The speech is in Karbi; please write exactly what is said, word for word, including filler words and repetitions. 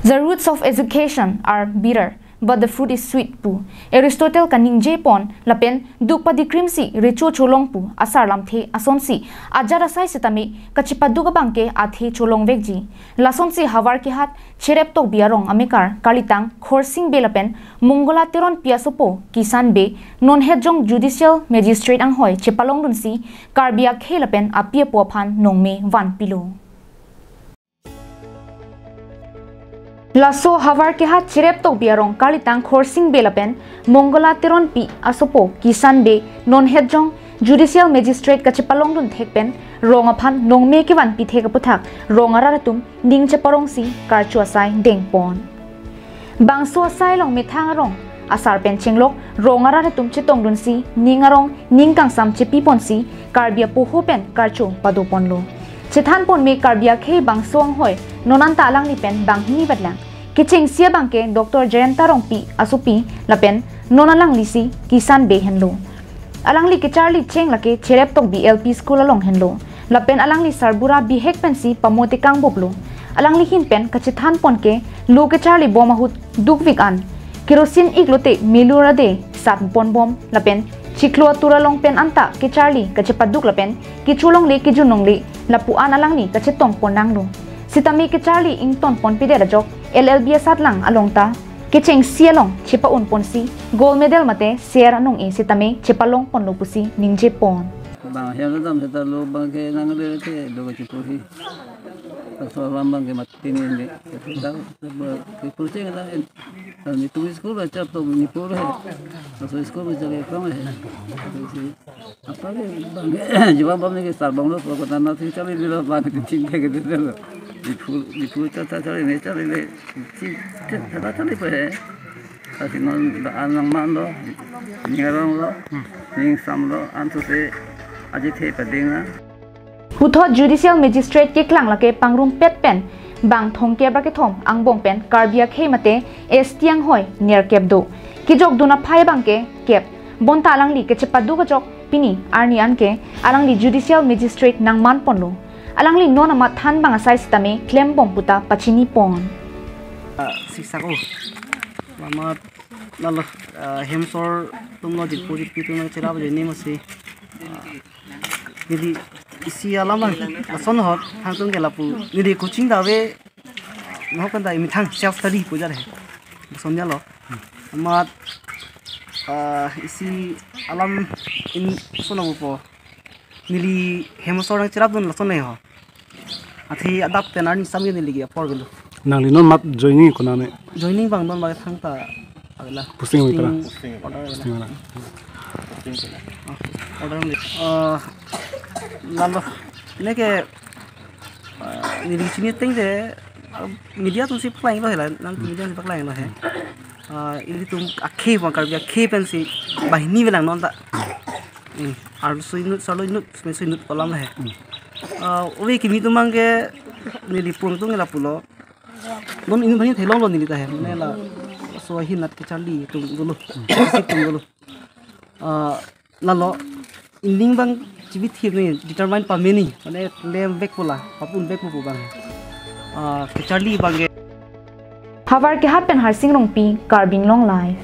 The roots of education are bitter, but the fruit is sweet pu Aristotle kaningje pon lapen duk padikrimsi recho cholong pu asar lamthe asonsi ajat asai sitame kachepaduk abangke athe cholong vekji. Lasonsi Howraghat Cherep Tokbi arong amekar Karlitang Khorsing Bey lapen Mongola Teronpi asopo Kisan Bey non Hetjong Judicial Magistrate anghoi chepalongdunsi Karbi akhei lapen api apo aphan nongme vanpilo. Laso Howraghat Cherep Tokbi arong Karlitang Khorsing Bey lapen Mongola Teronpi asopo Kisan Bey non Hetjong Judicial Magistrate kachepalongdun thek pen rong aphan nongme kevanpi thek aputhak rong arat atum ning cheparongsi karcho asai dengpon. Bangso asai along methang arong asar pen chenglok rong arat atum chetongdunsi ning arong ning kangsam chepiponsi Karbi apoho pen karcho padoponlo. Chethanpon me Karbi akhei bangso anghoi non anta alangli pen banghini vetlang. Kechengsi abangke Doctor Jayanta Rongpi asopi lapen non alanglisi Kisan Bey henlo. Alangli kecharli cheng lake Cherep Tokbi L P School along henlo. Lapen alangli sarbura bihek pensi pamo tekang boplo. Alangli ahin pen kachethanpon ke lo kecharli bom ahut dukvik an kerosene iklote melur ade satpon bom lapen chiklo atur along pen anta kecharli kachepaduk lapen kecholongle kejunlongle lapu-an alangli kachetongpon nanglo. Sitame kecharli ingtonponpedet ajok L L B asatlang along ta kechengsi along chepa-unponsi gold medal mate ser anong-e sitame chepalongponlo pusi ningjepon. Bang ahem dam seta lo abangke nangle ke lo kacheporhi. Laso alam abangke mati ni ni. Seta lo kacheporhi cheng la en. Ni tu school ba chap to ni por hai. Laso school ba chap ekam hai. Apa ke abangke jawab abangke sarbang lo pokok tanah sing cari di lo abangke ching ke ke di lo. Di pul di pul ta ta cari ni cari ni. Ching ta ta cari pe hai. Kasi non da an nangmanlo, ning aronglo, ning samlo, ansose ajithe padingna. Puthot Judicial Magistrate keklang lake pangrumpet pen bang thomkep ra kethom angbong pen Karbi akhei mate S T anghoi nerkep do. Kejokdun aphai abangke kep. Bonta alangli kachepaduk ajok pini arni anke alangli Judicial Magistrate nangmanponlo. Alangli non amat than bang asai sitame klembom puta pachinipon. Ah, siksak o. Lamat lalo, ah, hem asor atumlo, jirpo jirpi atumlo cherap ajoine masi. Ah, neli isi alam lason ahut hangtung ke lapu. Neli coaching dave, ah, nahok kan da imithang self study pu jare. Lason ya lo. Amat, ah, isi alam in sona po. Neli hem asor nangcherapdun lason le ho. Athe adap pen arni sam ke neli ke apor gelo. Nangli non mat joining konane? Joining abang non bang thangta avela. Posting avela. Posting order avela. Posting avela. Ah, order le. Ah, lalo. Neke, ah, neli chini ateng te, ah, media atumsi paklanglo he la, nang media atumsi paklanglo he. Ah, ilitum akhei abang Karbi akhei pensi banghini velang non ta. Hmm. Arloso inut, sarlo inut, sumai so inut pu alam he. Hmm. Ah, ove kimi atum abangke neli pung tung lapulo. Non inut banghini theklonglo neli ta he. Mane laso ahin nat kecharli atum dolo. Sik atum dolo. Ah, lalo ining abang chibithip ni determine pame ni. Mane lem vek pu la, papun vek pu abang. Ah, kecharli abangke. Howraghat pen Harsing Rongpi, Karbi Anglong Live.